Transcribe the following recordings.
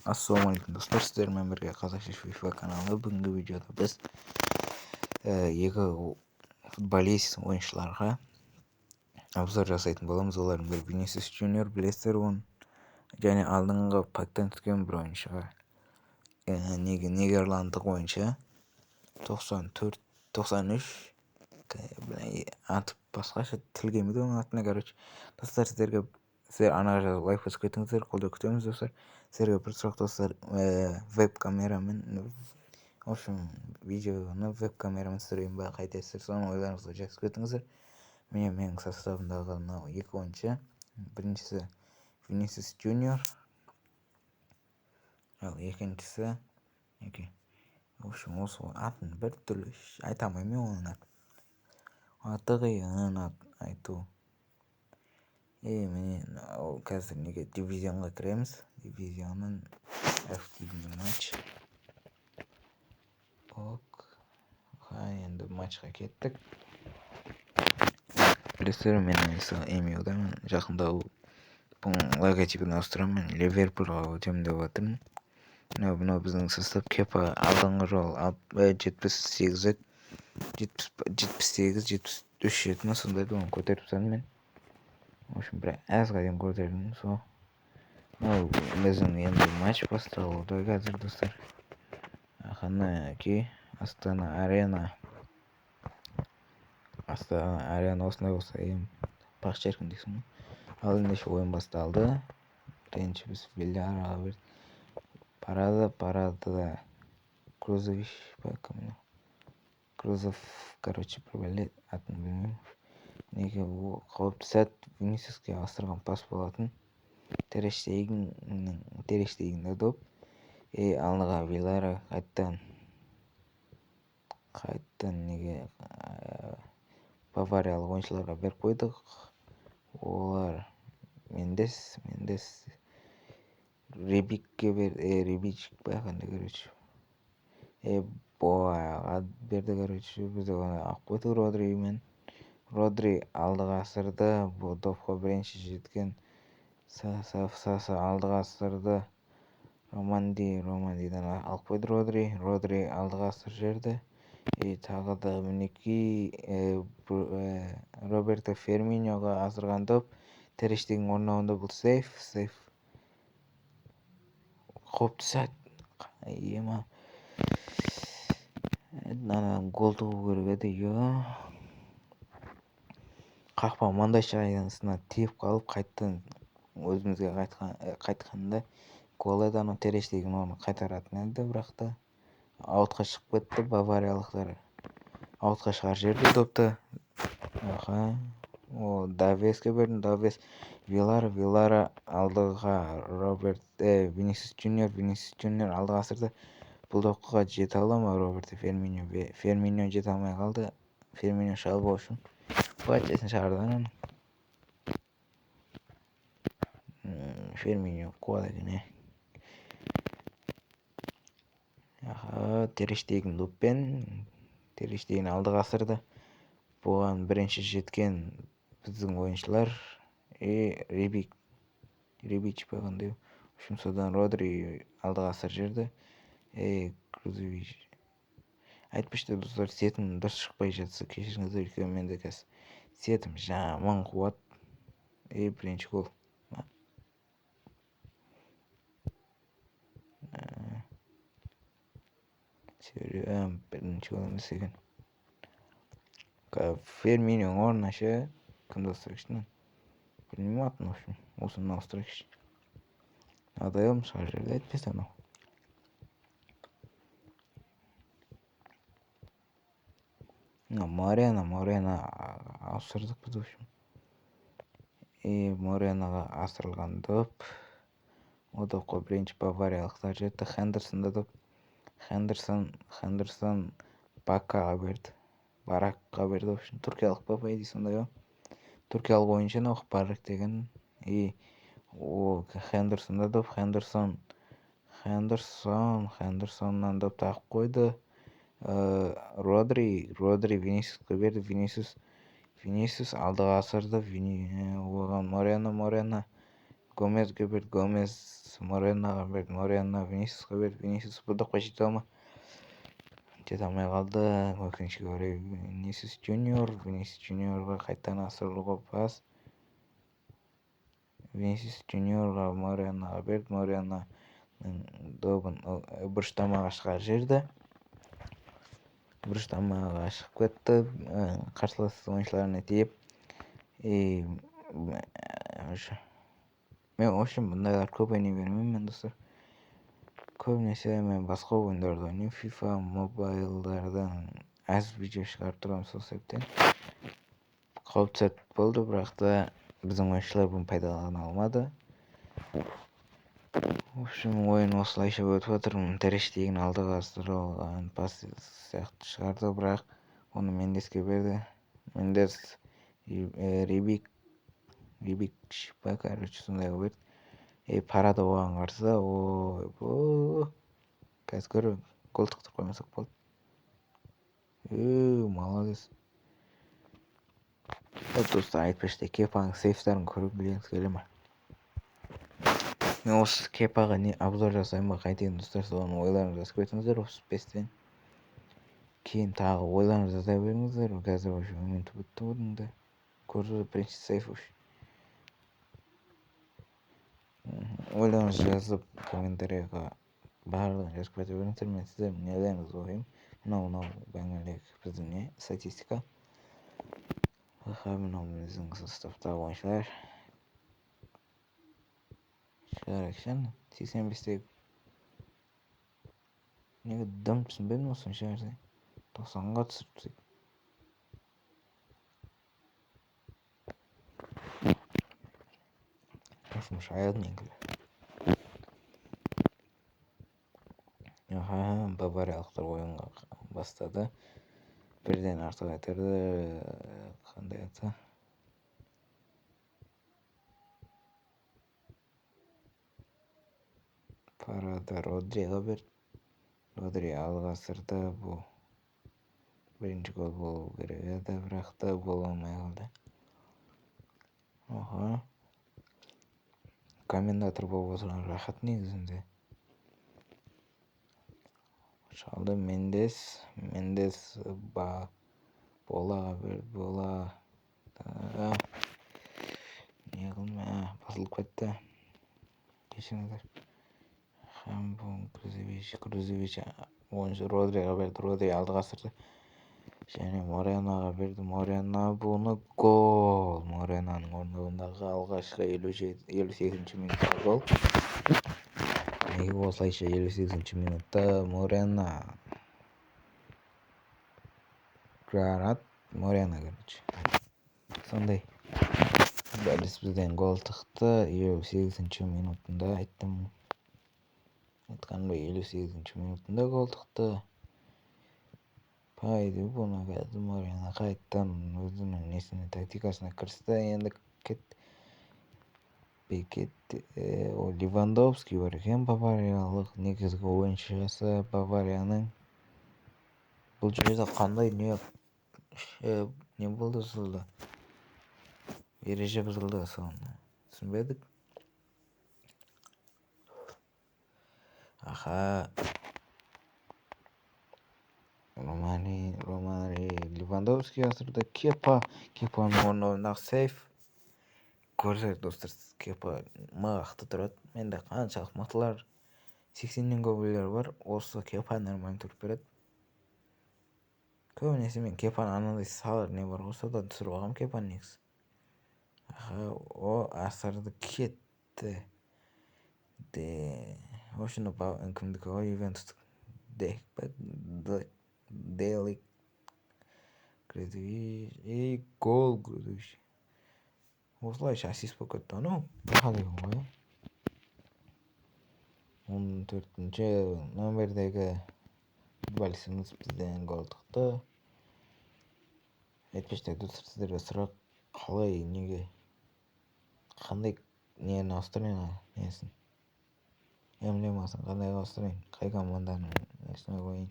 Ассалаумағалейкум, достар! Сіздермен бірге Қазақша FIFA каналы. Бүгінгі видеода біз екі футболист ойыншыларға обзор жасайтын боламыз. Олардың бірі Винисиус Джуниор, білесіздер оны, және алдыңғы пактан түскен бір ойыншыға, неге нидерландтық ойыншы, 94, 93, аты басқаша, тіл келмейді оның атына. Короче, достар, сіздерге, сіздер анаға жазып, лайк басып кетіңіздер, қолдау күтеміз. Достар, сіздерге бір сұрақ, достар: веб камерамен, в общем, видеоны веб камерамен түсірейін ба, қайтесіздер? Соны ойларыңызды жазып кетіңіздер. Міне, менің составымдағы мынау екі ойыншы. Біріншісі Винисиус Джуниор, ал екіншісі, в общем, осы атын бір түрлі айта алмаймын мен оның атын, аты қиын айту. И міне, қазір неге дивизионға кіреміз, дивизионның активный матч. Ок, енді матчқа кеттік. Білесіздер, мен МЮдамын, жақында бұның логотипін ауыстырамын, мен Ливерпульға өтемін деп жатырмын. Мынау біздің состав. Кепа алдыңғы жолы 78 еді, 78, 73 еді ма, сондай еді. Оны көтеріп тастадым мен, в общем, бір азға дейін көтердім. Сол мынау біздің енді матч басталуда қазір, достар. Қанекей, Астана Арена, Астана Арена осындай болса, ең бақ шіркін дейсің ғой. Ал ендеше ойын басталды. Бірінші біз Вильяраға барады, барады да, Крузович па, кім, Крузов, короче, бір бәле, атын білмеймін. Неге қауіпті сәт! Винисиуске асырған пас болатын, Тер Штегенде доп. И алдыға Вилара, қайтадан, қайтадан неге бавариялық ойыншыларға беріп қойдық. Олар Мендес, Мендес Ребикке берді, Ребичик па, қандай, короче, Боаға берді. Короче, біз оны алып қойдық Родримен. Родри алдыға асырды. Бұл допқа бірінші жеткен Саса алдыға асырды. Романди, Романдидан алып қойды Родри. Родри алдыға асырып жіберді. И тағы да, мінекей, Роберто Ферминоға асырған доп Тер Штеген орнауында. Бұл сейф, сейф! Қауіпті сәт! Ема, мынаны гол тығу керек еді. Е, қақпа маңдайшасына тиіп қалып, қайтадан өзімізге қайтқанда гол еді. Анау Тер Штеген оны қайтаратын еді, бірақ та аутқа шығып кетті. Бавариялықтар аутқа шығарып жіберді допты. Аха, о, Давеске бердім. Давес, Вилара, Вилара алдыға Роберт, Винисиус Джуниор. Винисиус Джуниор алдыға асырды. Бұл допқа жете ала ма Роберто Фермино? Фермино жете алмай қалды. Фермино шалып, в общем, пачкасын шығарды ананың. Фермино қуады екен, е. Аха, Тер Штеген доппен. Тер Штеген алдыға асырды. Бұған бірінші жеткен біздің ойыншылар и Ребик, Ребич па, қандай, в общем, содан Родри алдыға асырып жіберді. Ей, Крузович! Айтпақшы, достар, сетім дұрыс шықпай жатса, кешіріңіздер, өйткені менде қазір сетім жаман қуады. И бірінші гол. Бірінші гол емес екен. Ферминоның орнына ше кімді ауыстырайықшы? Білмеймін атын, в общем, осыны ауыстырайықшы. Надоел, шығарып жіберді әйтпесе анау. Морено, Морено ауыстырдық біз, в общем. И Мореноға асырылған доп. Ол допқа бірінші бавариялықтар жетті. Хендерсонда доп. Хендерсон, Хендерсон Бакаға берді, Баракқа берді, в общем, түркиялық па, по идее, сондай ғой, түркиялық ойыншы анау Барак деген. И о, Хендерсонда доп. Хендерсон, Хендерсон, Хендерсоннан доп тағып қойды. Родри, Родри Винисиусқа берді. Винисиус, Винисиус алдыға асырды. Оған Морено, Морено. Гомезге берді, Гомез Мореноға берді, Морено Винисиусқа берді, Винисиус бұл допқа жете ма? Жете алмай қалды. Өкінішке орай, Винисиус Джуниор, Винисиус Джуниорға қайтадан асырылуға пас. Винисиус Джуниорға, Мореноға берді, Мореноның добын бұрыштамаға шығарып жіберді. Бұрыштамаға шығып кетті, қарсылас ойыншыларына тиіп. И мен, в общем, бұндайлар көп ойнай бермеймін мен, достар. Көбінесе мен басқа ойындарды ойнаймын. FIFA Мобайлдардан аз видео шығарып тұрамын, сол себептен қауіпті сәт болды, бірақ та біздің ойыншылар бұны пайдалана алмады. В общем, ойын осылайша өтіп жатыр. Тер Штеген алдыға асырылған пас сияқты шығарды, бірақ оны Мендеске берді. Мендес Рибик, Рибик па, короче, сондайға берді. И Парада оған қарсы. Ойбой, қазір көр, гол тықтырып қоймасақ болды. Е, молодец. Достар, айтпақшы, Кепаның сейвтарын көргілеріңіз келе ма? Мен осы Кепаға не обзор жасаймын ба, қайтейін, достар? Соны ойларыңызды жазып кетіңіздер. 35-тен кейін тағы ойларыңызды жаза беріңіздер. Қазір уже минут бітті бұның да. Көрдіңіз, бірінші сейв уже. Ойларыңызды жазып, комментарийға барлығын жазып кете беріңіздер. Мен сіздердің нелеріңізді оқимын. Мынау бәңгілек біздің не статистика. Аха, мынау біздің составтағы ойыншылар. Шығар кішкене 85-тегі. Неге, дым түсінбедім. Осыны шығарса, 90-ға түсіріп тастайды. В общем, шаяды менікілер. Аха, бавариялықтар ойынға бастады. Бірден артық қайтарды. Қандай аты? Парада Родриға берді. Родри алға асырды. Бұл бірінші гол болу керек еді, бірақ та бола алмай қалды. Аха. Комментатор болып отырған рахат негізінде. Шалды Мендес, Мендес ба Болаға берді, Бола не қылдым, басылып кетті. Кешіріңіздер. Һәм бұл Крузевич, Крузевич ойыншы Родриға берді, Родри алдыға асырды. Және Мореноға берді, Морено бұны гол. Мореноның орындауындағы алғашқы 58-минутта гол. Неге осылайша 58-минутта Морено Гранат Морено, короче. Сондай. Футболист бізден гол тықты 58-минутында, айттым. Айтқанымдай, 58-минутында гол тықты. Пайды бұны қазір Морено қайтадан өзінің несіне, тактикасына кірісті. Енді кет Бекет, о, Левандовский бар екен, бавариялық негізгі ойыншысы Баварияның. Бұл жерде қандай не болды, бұзылды? Ереже бұзылды, соны түсінбедік. Аха. Романи, Романи, Левандовский асырды. Кепа, Кепаның орнауындағы сейф. Көрсек, достар, Кепа мықты тұрады. Менде қаншалық мықтылар, 80-нен көбілер бар. Осы Кепа нормально тұрып береді. Көбінесе мен Кепаны анандай салыр не бар ғой, содан түсіріп алғанмын Кепаны негізі. Аха, о, асырды, кетті. Де, в общем, кімдікі ғой, Ювентустық. Дек па, Делик, Крузевич, и гол Крузевич. Осылайша ассист болып кетті анау. Баха деген ғой. 14-ші номердегі футболистіміз бізден гол тықты. Айтпақшы, достар, сіздерге сұрақ: қалай, неге, қандай нені ауыстырайын, несін, эмблемасын қандай ауыстырайын, қай команданың несіне қояйын,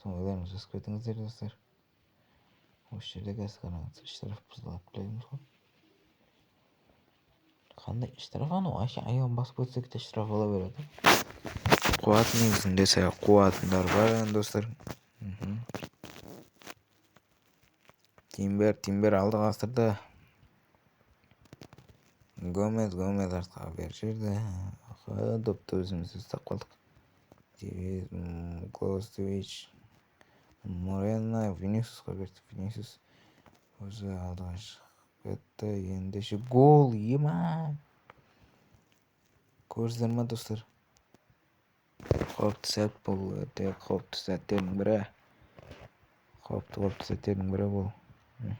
соны ойларыңызды жазып кетіңіздер, достар. Осы жерде қазір қараңыз, штраф бұзылады, білеміз ғой. Қандай штраф анау? Вообще аяғын басып кетсек те штраф ала береді. Қуатын негізінде сәл қуатындар бар енді, достар. Тимбер алдыға астырды. Гомез артқа беріп жіберді. Допты өзіміз ұстап қалдық. Клоусевич, Морено, Винисиусқа берді. Винисиус өзі алдыға шығып кетті. Ендеше гол, ема! Көрдіңіздер ма, достар? Қауіпті сәт бұл, өте қауіпті сәттердің бірі. Қауіпті сәттердің бірі бұл.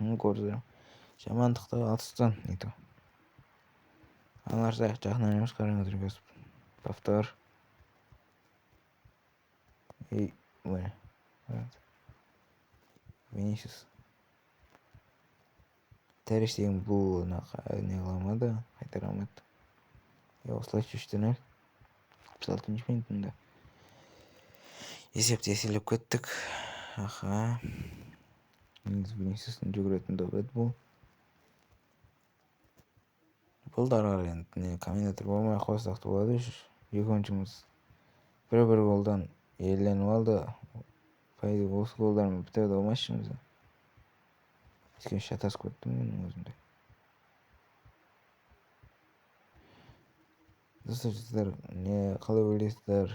Көрдіңіздер. Жамандықты алыстан, не то. Аналар жақыннан емес, қараңыздар қазір. Повтор. И, міне. Винисиус. Тер Штеген бұл не қыла алмады, қайтара алмады. Осылайша 3-0. 66-минутында. Есепті еселеп кеттік. Аха. Негізі Винисиустың жүгіретін доп еді бұл. Бұл да ары қарай енді не комментатор болмай ақ қойсақ та болады. Екі ойыншымыз бір-бір голдан иеленіп алды. По идее осы голдармен бітеді ғой матчымыз. Өйткені шатасып кеттім менің өзімде. Достар, сіздер не қалай ойлайсыздар?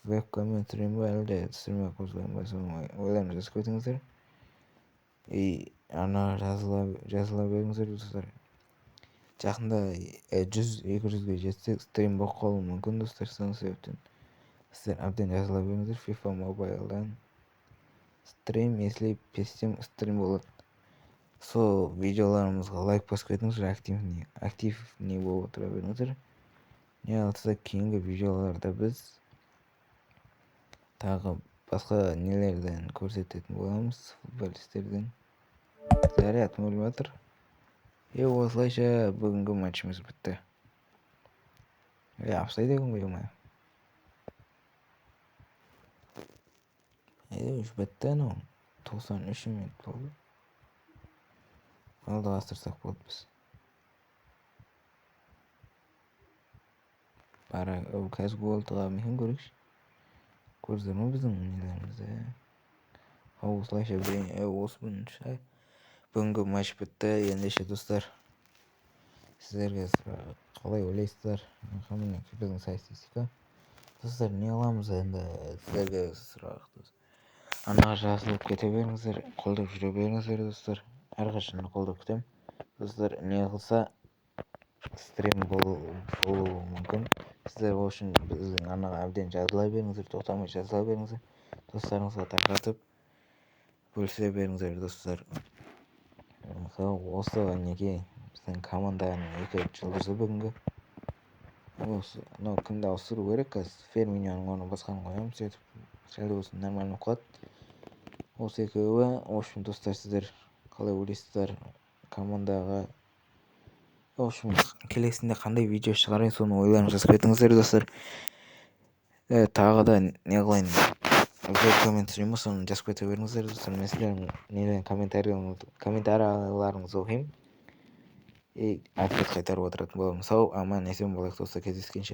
Вебкаммен түсіремін ба, әлде түсірмей ақ қойсам ба, соны ойларыңызды жазып кетіңіздер. И арнаға жазыла беріңіздер, достар. Жақында 100-200-ге жетсек стрим болып қалуы мүмкін, достар. Сол себептен сіздер әбден жазыла беріңіздер. FIFA Mobile'дан стрим, если пестем стрим болады. Сол видеоларымызға лайк басып кетіңіздер, активный болып отыра беріңіздер. Не алса кейінгі видеоларда біз тағы басқа нелерден көрсететін боламыз, футболистерден. Заряд өліп жатыр. И осылайша бүгінгі матчымыз бітті. Офсайд екен ғой, ё-моё. Уж бітті анау. 93 минут болды. Алдыға астырсақ болды біз. Бара, қазір гол тыға ма екен көрейікші. Көрдіңіздер ме біздің нелерімізді? Осылайша осы бірінші бүгінгі матч бітті. Ендеше, достар, сіздерге қалай ойлайсыздар? Міне біздің статистика. Достар, не қыламыз енді? Сіздерге сұрақ. Арнаға жазылып кете беріңіздер, қолдап жүре беріңіздер, достар. Әрқашан қолдап күтемін. Достар, не қылса стрим болуы мүмкін. Сіздер ол үшін біздің арнаға әбден жазыла беріңіздер, тоқтамай жазыла беріңіздер. Достарыңызға тарқатып бөлісе беріңіздер, достар. Осы неге біздің команданың екі жұлдызы бүгінгі. Осы, мынау кімді ауыстыру керек қазір? Ферминьоның орнына басқаны қоямыз, сөйтіп сәл де болсын нормально болып қалады. Осы екеуі. В общем, достар, сіздер қалай ойлайсыздар командаға? В общем, келесінде қандай видео шығарайын, соны ойларыңызды жазып кетіңіздер, достар. Тағы да не қылайын, вебкаммен түсірейін ба, соны жазып кете беріңіздер, достар. Мен сіздердің неден комментарияларыңызды оқимын. И ответ қайтарып отыратын боламын. Сау, аман, есен болайық, достар, кездескенше.